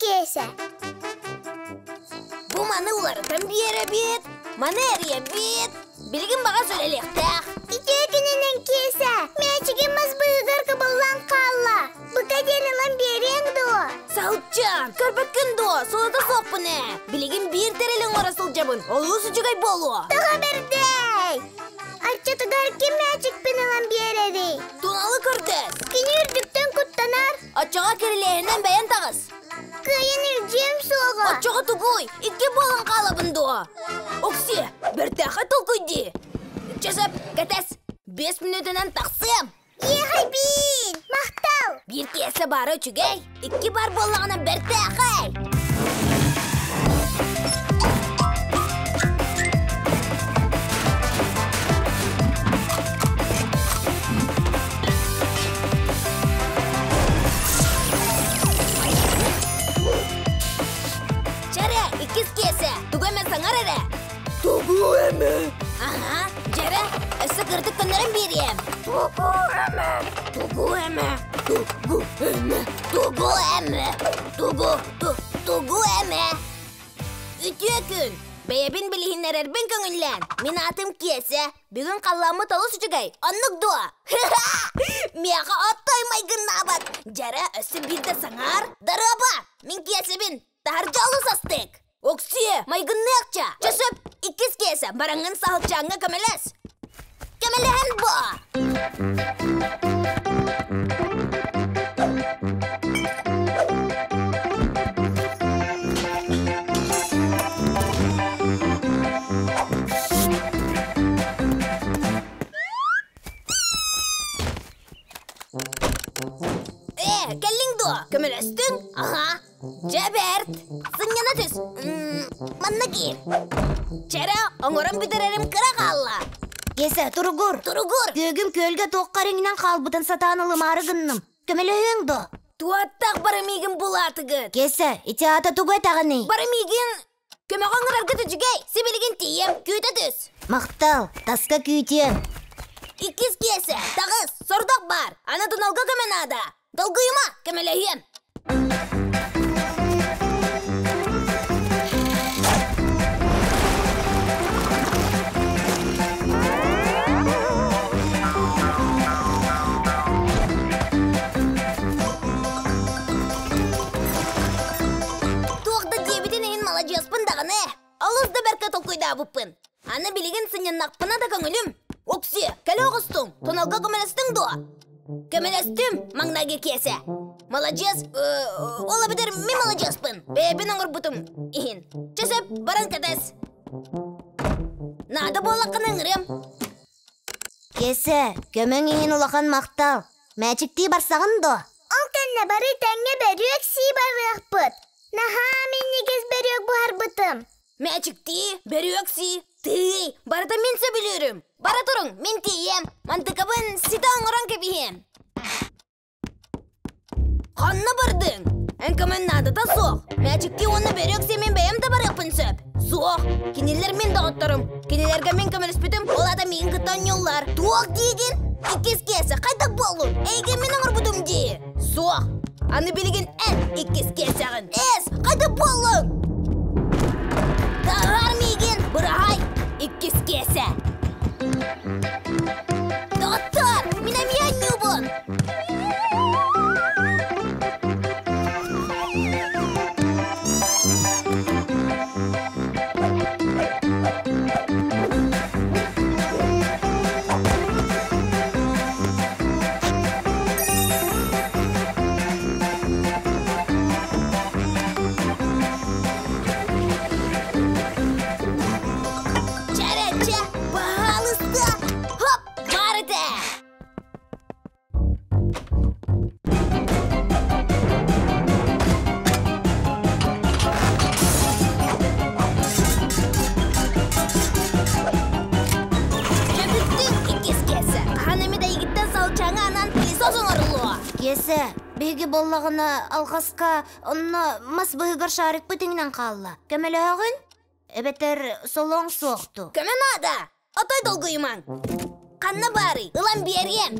Киэсэ. Бу маны уларытан биэрэбит, маны эрийэбит. Билигин баҕас үлэлиэхтээх. Ити күнүнэн Киэсэ, мээчигин мас быыһыгар кыбыллан хаалла. Быка диэн ылан биэриэҥ дуо? Саһылчаан, көрбөккүн дуо? Солото суохпун ээ. Билигин биир тэрили оҥоро сылдьабын. Олус үчүгэй буолуо. Тоҕо бэрдэй! Оччотугар ким мээчикпин ылан биэрэрий? Туналы көрдөс. Кини үрдүктэн куттанар. Оччоҕо кирилиэһинэн бэйэн таҕыс. Кыайан илдьиэм суоҕа. Оччоҕо тугуй? Икки буолан хаалабын дуо? Окси, бэртээхэй толкуй дии. Чөсөп, кэтэс. 5 мүнүүтэнэн тахсыам. Иэхэйбиин! Махтал! Биир киэсэ баара үчүгэй, икки бар буоллаҕына бэртээхэй! Чэрэ, иккис киэсэ, тугу эмэ саҥар эрэ. Тугу эмэ? Аһа, дьэрэ, өссө кырдык көннөрөн биэриэм. Тугу эмэ? Тугу эмэ? Тугу эмэ? Тугу эмэ? Тугу, ту, тугу эмэ? Үтүө күн! Бэйэбин билиһиннэрэрбин көҥүллээн. Мин аатым Киэсэ. Бүгүн халлааммыт олус үчүгэй. Оннук дуо? Миэхэ оттой майгыннаабат. Дьэрэ, өссө биирдэ саҥар. Дарыаба! Мин Киэсэбин. Таһырдьа олус астык. Оксиэ, майгынныахча. Чөсөп, иккис киэсэ, бараҥҥын саһылчааҥҥа көмөлөс. Көмөлөһөн буо! Ээ, кэллиҥ дуо? Көмөлөстүҥ? Аха. Дьэ бэрт! Сынньана түс! Манна киир! Чэрэ, оҥорон бүтэрэрим кыра хаалла! Киэсэ, туругур! Туругур! Күөгүм күөлгэ туохха эриҥинэн хаалбытын сатаан ылымаары гынным. Көмөлөһүөҥ дуо? Туоттах бары миигин булаатыгыт! Киэсэ, ити аата тугу этэҕиний? Бары миигин көмөҕө ыҥыраргыт үчүгэй! Сибилигин тиийэм, күүтэ түс! Махтал, таска күүтүөм. Иккис киэсэ, таҕыс, сордох баар! Аны туналга көмө наада! Долгуйума, көмөлөһүөм! Туох да диэбитин иһин маладьыаспын даҕаны. Олус да бэркэ толкуйдаабыппын. Аны билигин сынньаннахпына да көҥүлүм. Окси, кэлэ оҕустуҥ, туналга көмөлөстүҥ дуо? Көмөлөстүм, маҥнайгы киэсэ. Маладьыас, ол эбэтэр мин маладьыаспын. Бэйэбин оҥорбутум иһин. Чэ сөп, баран кэтэс. Наада буоллаххына ыҥырыам. Киэсэ, көмөҥ иһин улахан махтал. Мээчиктии барсаҕын дуо? Ол кэннэ бары тэҥҥэ бөрүөк сии барыахпыт. Наһаа минньигэс бөрүөк буһарбытым. Мээчиктии, бөрүөк сии, тыый, барыта мин сөбүлүүрүм. Бара туруҥ, мин тиийиэм. Мантыкабын ситэ оҥорон кэбиһиэм. Ханна бардыҥ? Эн көмөн наадата суох. Мээчиктии уонна бөрүөк сии мин бэйэм да барыахпын сөп. Суох. Кинилэр мин доҕотторум. Кинилэргэ мин көмөлөспүтүм, ол аата миигин кытта оонньууллар. Туох диигин? Иккис киэсэ хайдах буоллун? Эйигин мин оҥорбутум дии. Суох. Аны билигин эн иккис киэсэҕин. Эс, хайдах буоллуҥ? Таһаар миигин, быраһай, иккис киэсэ. Доҕоттоор, мин эмиэ оонньуубун. Чэрэ-чэ, баһаалыста! Хоп, баар этэ! Дьэ бүттүк иккис киэсэ. Хаһан эмит эйигиттэн салчаҥа анаан пылесос оҥоруллуо. Киэсэ, биһиги буоллаҕына алҕаска онно мас быһыгар шарикпыт иҥнэн хаалла. Көмөлөһөҕүн? Эбэтэр солоҥ суохту. Көмө наада! Отой долгуйумаҥ! Ханна баарый? Ылан биэриэм!